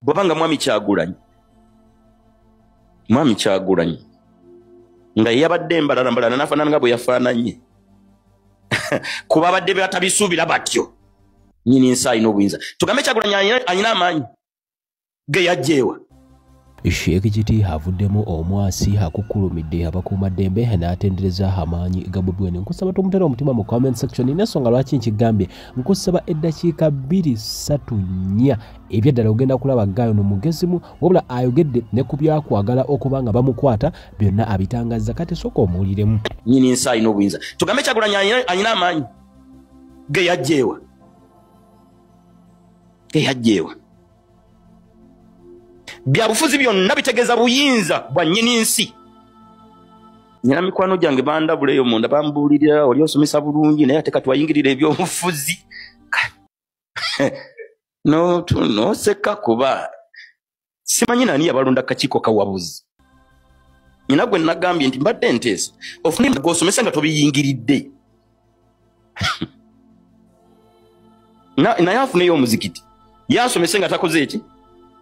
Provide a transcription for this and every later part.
Bw'abanga Mwami Kyagulanyi nga yabadde mbalala n'afaanana nga bwe yafaananye kuba abadde batabisuubira batyo, nnyini nsi alina obuyinza. Tugambe Kyagulanyi alina amaanyi ge yajjeewa. Sheikh Kiti avuddemu omwasi akukkulumidde abakuumaddembe n'atendereza amaanyi ga Bobi Wine. Nkusaba tumutera omutima mu comment section n'ensonga lwaki nkigambye. Nkusaba eddakiika 2 3 4 ebyaddala ogenda kulaba Gayo n'omugezimu, wabula ayogedde ne ku byakwagala okuba nga bamukwata byonna abitangazza. Kati sooka omuwuliremu. Nnyini nsi alina obuyinza. Tugambe Kyagulanyi alina amaanyi ge yajjeewa. Ge yajjeewa. Byabufuzi byonna bitegeeza buyinza bwa nnyini nsi. Nnyina mikwano gyange bandabula eyo munda, bambuulirira oli osomesa bulungi naye ate kati wayingirira ebyobufuzi. Noseka kuba simanyi nani yabalonda kakiiko kawabuzi. Nnyina gwe nagambye nti mbadde nteesa ofune gw'osomesa nga tobiyingiridde. Naye afuneyo omuzikiti yasomese nga takoze eki?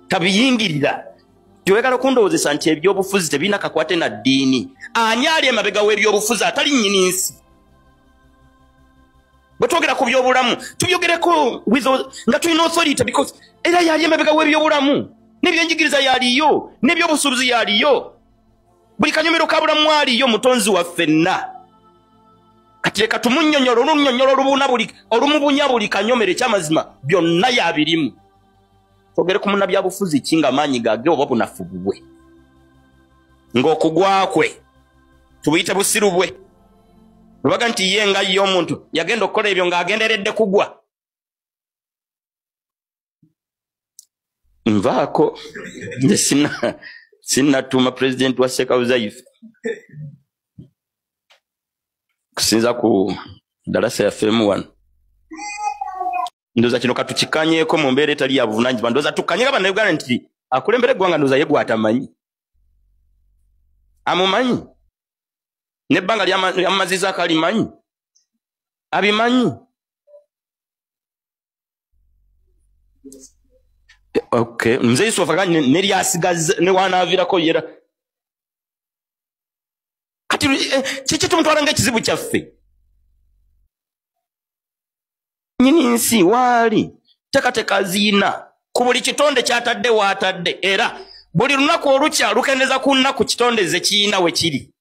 Tabiyingirira. Tyoyagala kundowozesa nti ebyobufuzi tebirina kakwate na ddiini. Ani ali emabega w'ebyobufuzi atali nnyini nsi? Bwe twogera ku byobulamu tubyogereko nga tulina authority, because era yali emabega w'ebyobulamu, n'ebyenjigiriza yaliyo, n'ebyobusuubuzi yaliyo, buli kanyomero ka bulamu aliyo, mutonzi waffe nna. Kati leka tumunnyonnyola olunnyonnyola olumubunya buli kanyomero ekyamazima byonna yabirimu. Twogere ku munnabyabufuzi ki nga amaanyi gage oba bunafu bubwe, ng'okugwa kwe tubuyite busiru bwe. Lwaga nti ye nga ye omuntu yagenda okukola ebyo ng'agenderedde kugwa. Nvaako nze sinnatuuma pulezidenti wa Ssekawuzaife kusinza ku ddalasa yaffeemu wano. Ndowooza kino katukikanyeeko mu mbeera etali ya buvunaanyizibwa. Ndowooza tukkanye Bannayuganda nti akulembera eggwanga ndowooza ye gw'atamanyi. Amumanyi. N'ebbanga lyamazizaako alimanyi. Abimanyi. Okay, Mzee Yusufu aganye ne lyasigaza ne wanaaviirako yera. Kati kiki tumutwala ng'ekizibu kyaffe? Nnyini nsi waali teekateeka ziina ku buli kitonde ky'atadde w'atadde, era buli lunaku olukya lukendeza ku nnaku kitonde ze kiyina we kiri,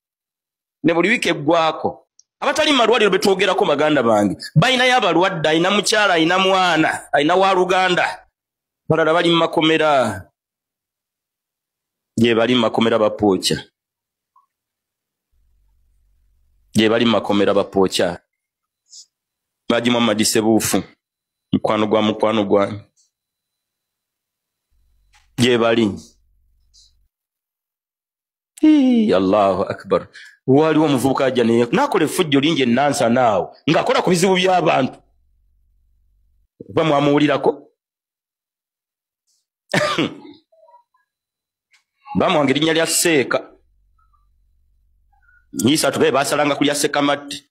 ne buli wiiki eggwako. Abatali mu malwaliro be twogerako baganda bange balinayo abalwadde, alina mukyala, alina mwana, alina waaluganda, balala bali mu makomera, gye bali mu makomera bapookya, gye bali mu makomera bapookya. Haji Muhammad Sebuufu mukwano gwa mukwano gwange gye bali. Allahu akbar. Waliwo omuvubuka ajja n'akola effujjo lingi enansa naawo ng'akola ku bizibu by'abantu. Oba mwamuwulirako? Bamuwanga erinnya lya Seeka. Yisa tube baasalanga ku lya Ssekamatte.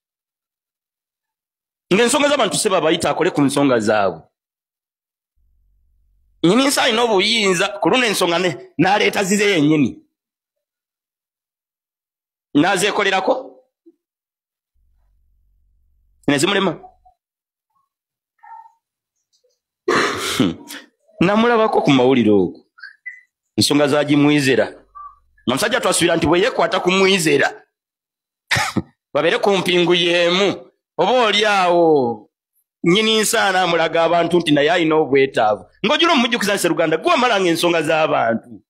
Ng'ensonga z'abantu se babayita akole ku nsonga zaabwe. Nnyini nsi alina obuyinza ku luno ensonga n'aleeta zize yennyini. N'azeekolerako ne zimulema. Namulabako ku mawulire okwo. Ensonga zaagimwizera. Nga musajja twasuubira nti bwe yeekwata ku mwizera babeere ku mpingu y'emu. Oba oli awo nnyini nsi anaamulaga abantu nti naye alina obwetaavu. Ng'ojula omujjukiza Sseruganda gwe wamalanga ensonga z'abantu.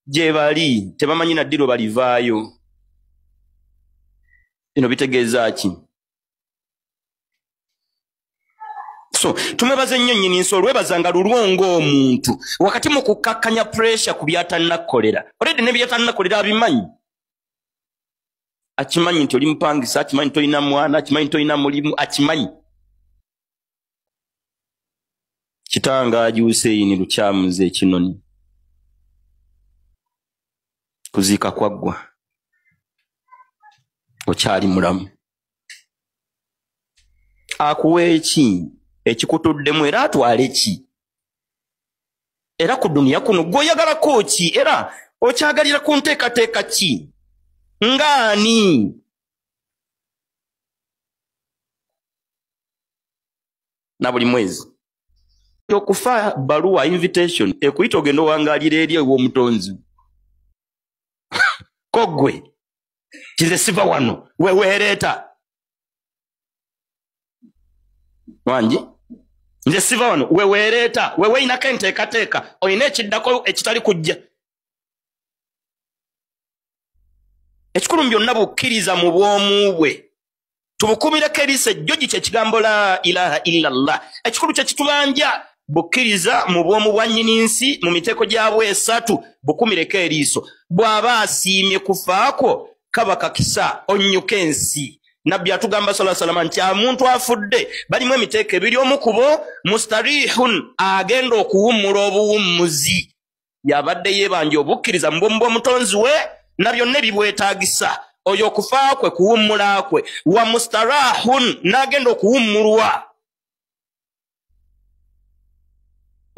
Gye bali tebamanyi na ddi lwe balivaayo. Bino bitegeeza ki? So tumwebaze nnyo nnyini nsi olwebazanga lulwo ng'omuntu wakati mu kukkakkanya pressure ku by'atannakolera. Already ne by'atannakolera abimanyi. Akimanyi nti oli mupangisa, akimanyi tolina mwana, akimanyi tolina mulimu, akimanyi. Kitanga Haji Hussein Lukyamuzi Ekinoni. Kuziika kwaggwa. Okyali mulamu. Akuwa eki ekikutuddemu era atwale ki? Era ku duniya kuno gw'oyagalako ki? Era okyagalira ku nteekateeka ki? Ng'ani? Na buli mwezi okufa baluwa invitation ekuyita ogenda owangaalira eri ew'omutonzi. Ko ggwe kize siva wano weweereeta wangi, nze siva wano weweereeta, weweeyinako enteekateeka, olina ekiddako ekitali kujja. Ekikulu mu byonna bukkiriza mu bw'omu bwe, tubukumireko eriiso ejjogi, kye kigambo la ilaha illallah. Ekikulu kye kitubanja bukkiriza mu bw'omu bwa nnyini nsi mu miteeko gyabwo esatu, bukumireko eriiso. Bw'aba asiimye kufaakwo kaba kakisa onnyuka ensi. Nabbi atugamba sallallahu alaihi wasallam nti omuntu afudde balimu emiteeko ebiri, omu ku bo mustarihun, agenda okuwummula obuwummuzi, yabadde yeebanja obukkiriza mu bwomu bw'omutonzi we na byonna ebibwetaagisa. Oyo okufa kwe kuwummula kwe. Wa mustarahun, n'agenda okuwummulwa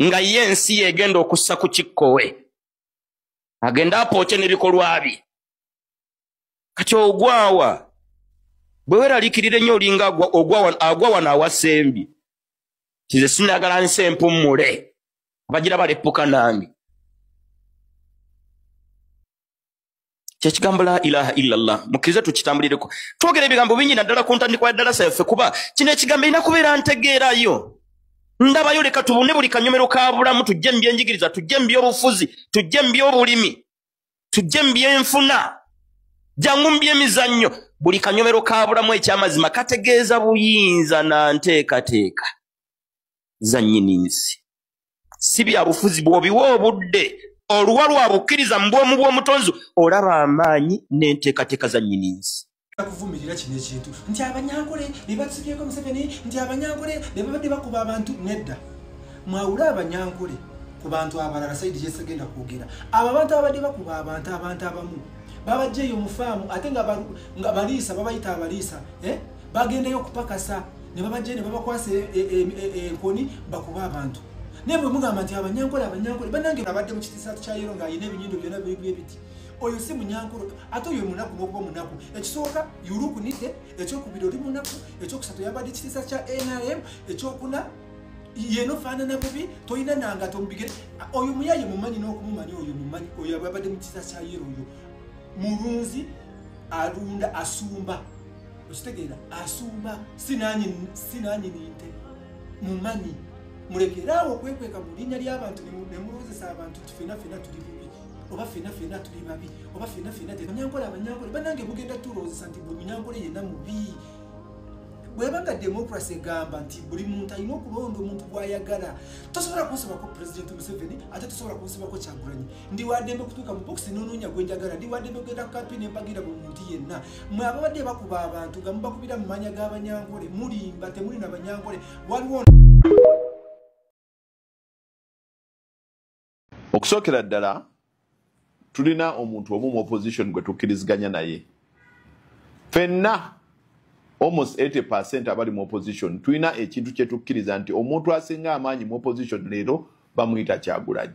nga ye ensi yegenda okussa ku kikkowe, agenda apooke n'ebikolwa bye. Kati ogwawa bwe weeraliikirira ennyo, olinga agwa wano awasembi. Kize sinagala nsi empummule, abagira baleppuka nange. Kyekigambo la ilaha illallah, mukkirize tukitambulireko. Twogera ebigambo bingi naddala ku ntandikwa ya ddalasa yaffe, kuba kino ekigambo erina kubeera ntegeerayo, ndabayo. Leka tubune buli kanyomero ka bulamu, tujje mu byenjigiriza, tujje mu byobufuzi, tujje mu byobulimi, tujje mu byenfuna, jangu mu byemizannyo. Buli kanyomero ka bulamu ekyamazima kategeeza buyinza na nteekateeka za nnyini nsi, si bya bufuzi. Bw'obiwa obudde oluwa lwa bukkiriza mu bwomu bw'omutonzi, olaba amaanyi n'enteekateeka za nnyini nsi. Kuvumirira kino ekintu nti Abanyankole be batusibyeko Museveni, nti Abanyankole be babadde bakuba abantu. Nedda, mwawule Abanyankole ku bantu abalala. Side gyesegenda kwogera, abo abantu ababadde bakuba abantu, abantu abamu babajjeeyo mu faamu, ate nga baliisa, babayita abaliisa, bagendayo okupakasa ne babajje ne babakwasa enkoni bakuba abantu. Naye bwe mugamba nti Abanyankole, Abanyankole, bannange, abadde mu kitisaatu kya yellow ng'alina ebinyindo byonna biri biti, oyo si Munyankole. Ate oyo munaku n'okuba munaku, ekisooka yulukunidde, ekyokubiri oli munaku, ekyokusatu yambadde ekitiisa kya NRM, ekyokuna yeno faanana bubi, tolina nangato mubigere. Oyo muyaye mumanyi n'okumumanya, oyo mumanyi. Oyo abadde mu kitiisa kya yellow, oyo mulunzi, alunda, asumba, okitegeera, asumba, sinanyini nte, mumanyi. Mulekeraawo okwekweka mu linnya ly'abantu ne mulowoozesa abantu nti fena fena tuli bubi, oba fena fena tuli babi, oba fena fena Abanyankole. Abanyankole, bannange, mugenda tulowoozesa nti buli Munyankole yenna mubi. Bwebanga democracy egamba nti buli muntu alina okulonda omuntu gw'ayagala, tosobola kunsibako President Museveni, ate tosobola kunsibako Kyagulanyi. Ndi waddembe kutuuka mu bokisi n'onoonya gwe njagala, ndi waddembe kugenda ku kampeyini empagira buli muntu yenna. Mwe ababadde bakuba abantu nga mubakubira mu maanya g'Abanyankole, mulimba, temuli na Banyankole. Waliwo Okusookera ddala, tulina omuntu omu mu opposition gwe tukkiriziganya naye ffenna. Almost 80 abali mu opposition tulina ekintu kye tukkiriza nti omuntu asinga amaanyi mu opposition leero bamuyita Kyagulanyi.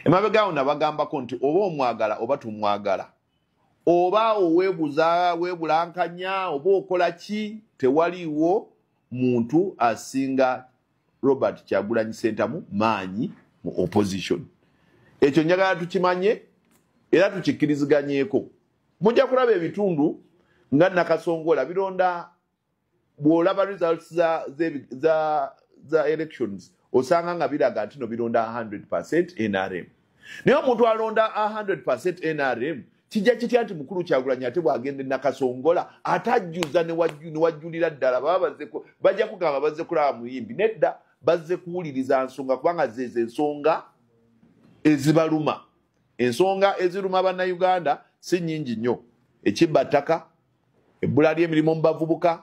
Emabega awo nabagambako nti oba omwagala oba tumwagala, oba oweebuza weebulankanya, oba okola ki, tewaliiwo muntu asinga Robert Kyagulanyi Sentamu maanyi mu opposition. Ekyo njagala tukimanye era tukikkiriziganyeeko. Mujja kulaba ebitundu nga Nakasongola bironda, bw'olaba results za elections osanga nga biraga nti no bironda 100 NRM. Naye omuntu alonda 100 NRM, kijja kitya nti mukulu Kyagulanyi ate bw'agenda e Nakasongola atajjuza ne wajjulira ddala? Baba bajja kugamba bazze kulaba muyimbi? Nedda, bazze kuwuliriza nsonga, kubanga zezo ensonga ezibaluma. Ensonga eziruma Bannayuganda si nnyingi nnyo: ekibba ttaka, ebbula ly'emirimu mu bavubuka,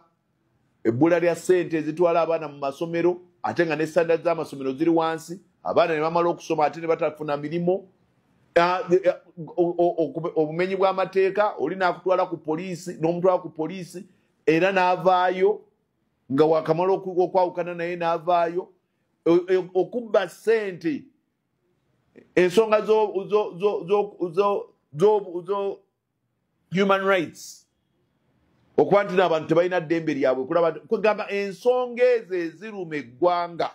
ebbula lya ssente ezitwala abaana mu masomero, ate nga ne standard z'amasomero ziri wansi, abaana ne bamala okusoma ate ne batafuna mirimu, obumenyi bw'amateeka, oli n'akutwala ku poliisi n'omutwala ku poliisi era n'avaayo nga wakamala okwawukana naye n'avaayo, okubba ssente. Ensonga zo human rights, okuba nti n'abantu tebalina ddembe lyabwe kulaba, kwegamba ensonga ezo eziruma eggwanga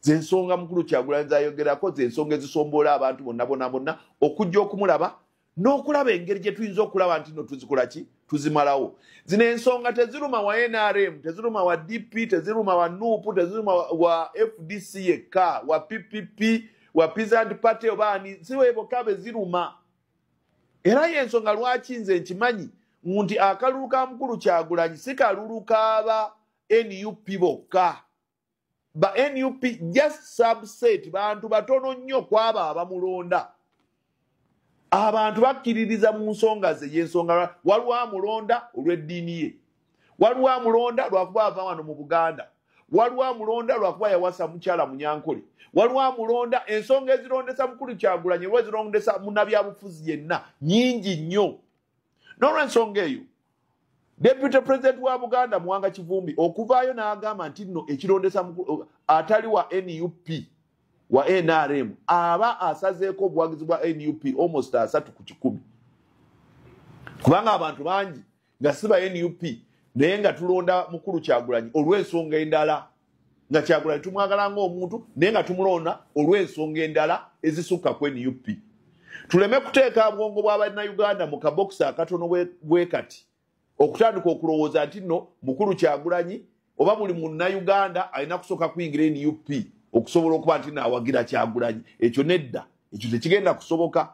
zensonga mukulu Kyagulanyi zayogerako, zensonga ezisomboola abantu bonna bonna bonna okujja okumulaba n'okulaba engeri gye tuyinza okulaba nti no tuzikola ki, tuzimalawo. Zino ensonga teziruma wa NRM, teziruma wa DP, teziruma wa NUP, teziruma wa FDC yekka, wa PPP, wa Peasant Party oba ani, si we bokka be ziruma. Era y'ensonga lwaki nze nkimanyi nti akalulu ka mukulu Kyagulanyi si kalulu k'aba NUP bokka. Ba NUP just subset, bantu batono nnyo kwabo abamulonda. Abantu bakkiririza mu nsonga ze, y'ensonga waliwo amulonda olw'eddiini ye, waliwo amulonda lwakuba ava wano mu Buganda, waliwo amulonda lwakuba yawasa mukyala Munyankole, waliwo amulonda. Ensonga ezirondesa mukulu Kyagulanyi oba ezirondesa munnabyabufuzi yenna nnyingi nnyo. N'olwensonga eyo, Deputy President wa Buganda Muwanga Kivumbi okuvaayo n'agamba nti nno ekirondesa atali wa NUP wa NRM aba asazeeko obuwagizi bwa NUP almost 30%, kubanga abantu bangi nga si ba NUP naye nga tulonda mukulu Kyagulanyi olw'ensonga endala, nga Kyagulanyi tumwagala ng'omuntu naye nga tumulonda olw'ensonga endala ezisukka ku NUP. Tuleme kuteeka bwongo bw'abannayuganda mu kabokisi akatono bwe kati okutandika okulowooza nti nno mukulu Kyagulanyi oba buli munnayuganda alina kusooka kuyingira NUP okusobola okuba nti naawagira Kyagulanyi. Ekyo nedda, ekyo tekigenda kusoboka.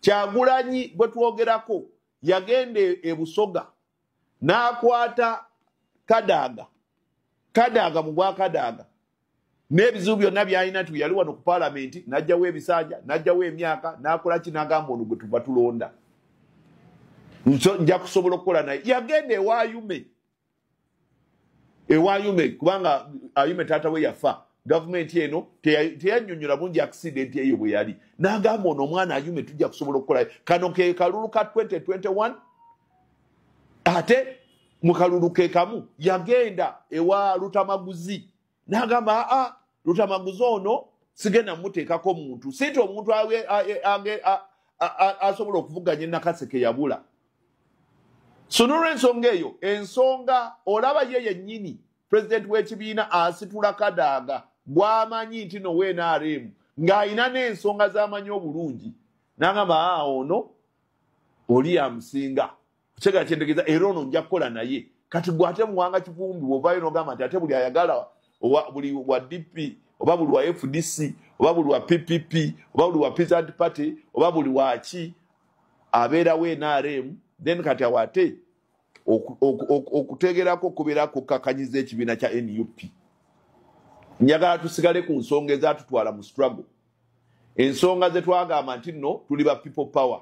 Kyagulanyi gwe twogerako yagenda e Busoga n'akwata Kadaga, Kadaga mu gwa Kadaga n'ebizibu byonna by'alina nti yali wano ku paalamenti n'ajjawo ebisanja, n'ajjawo emyaka, n'akola ki, n'agamba ono gwe tuva tulonda nja kusobola okukola naye. Yagenda ewa Ayume, ewa Ayume, kubanga Ayume taata we yafa, gavumenti eno teyannyonnyola bungi accident eyo bwe yali, n'agamba ono omwana Ayume tujja kusobola okukola. Kano ke kalulu ka 2021. Ate mu kalulu ke kamu yagenda ewa Lutamaguzi n'agamba aa Lutamaguzi ono sigenda mmuteekako muntu, si nti omuntu asobola okuvuganya Nakaseke yabula. So n'olwensonga eyo, ensonga olaba ye yennyini pulezidenti w'ekibiina asitula Kadaga gw'amanyi nti no NRM ng'alina n'ensonga z'amanyi obulungi, n'agamba aa ono oli amusinga kyegala kyentegeeza, era ono nja kukola naye. Kati gwe ate Muwanga Kivumbi bw'ovaayo n'ogamba nti ate buli ayagala buli wa DP oba buli wa FDC oba buli wa PPP oba buli wa Peasant Party oba buli waki abeerawo NRM, then kati awo ate okutegerako kubeera kukkakanyiza ekibiina kya NUP. Njagala tusigale ku nsonga ezatutwala mu struggle, ensonga ze twagamba nti nno tuli ba people power,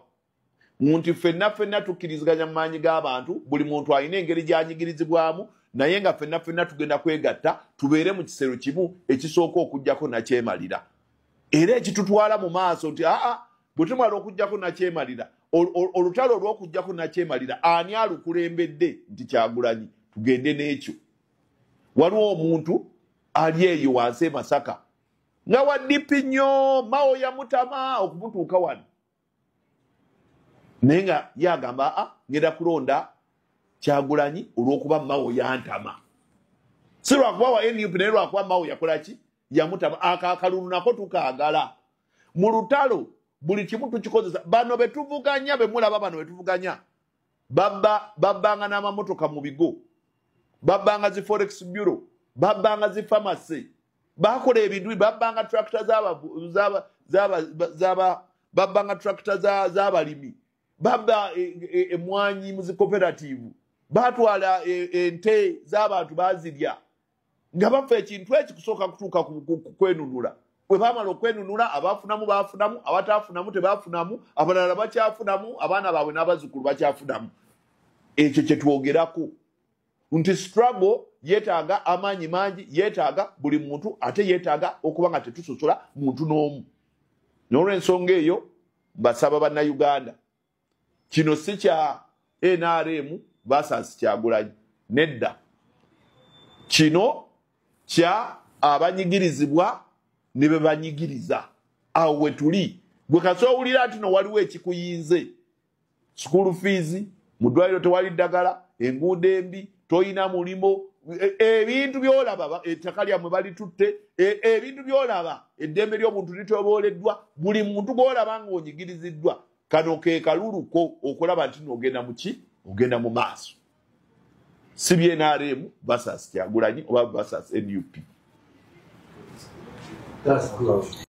nti ffenna ffenna tukkiriziganya mu maanyi g'abantu, buli muntu alina engeri gy'anyigirizibwamu, naye nga ffenna ffenna tugenda kwegatta tubeere mu kisero kimu ekisooka okuggyako nakyemalira, era ekitutwala mu maaso nti aa bwe tumala okuggyako nakyemalira, olutalo olw'okuggyako nakyemalira ani alukulembedde nti Kyagulanyi, tugende n'ekyo. Waliwo omuntu ali eyo wansi e Masaka nga wa DP nnyo, Mao yamutama okumutuuka wano, naye nga yagamba aa ngenda kulonda Kyagulanyi olw'okuba Mao yantama, si lwakuba wa NUP naye lwakuba Mao yakola ki, yamutama. Akakalulu nako tukaagala mu lutalo, buli kimu tukikozesa. Bano betuvuganya bemulaba, bano betuvuganya babbanga n'amamotoka mu bigo, babbanga zi forex bureau, babbanga zi pharmacy, bakola ebintu, babbanga tractor babbanga tractor z'abalimi, babba emwanyi mu zi cooperative, batwala ente z'abantu bazirya, nga bafa ekintu eki kusooka kutuuka kwenunula. Bwe bamala okwenunula, abafunamu bafunamu, abataafunamu tebafunamu, abalala bakyafunamu, abaana baabwe n'abazzukulu bakyafunamu. Ekyo kye twogerako nti struggle yeetaaga amaanyi mangi, yeetaaga buli muntu, ate yeetaaga okuba nga tetusosola muntu n'omu. N'olwensonga eyo mbasaba bannayuganda, kino si kya NRM versus Kyagulanyi, nedda, kino kya abanyigirizibwa ne be banyigiriza. Awo we tuli. Gwe kasowulira nti no waliwo ekikuyinze, school fees, mu ddwaliro tewali ddagala, enguudo embi, toyina mulimo, ebintu byolaba, ettaka lyammwe balitutte, ebintu byolaba, eddembe ly'obuntu litobooleddwa, buli muntu gw'olaba ng'onyigiriziddwa, kano ke kaluluko okulaba nti n'ogenda mu ki, ogenda mu maaso. Si BNRM versus Kyagulanyi oba versus NUP. That's good.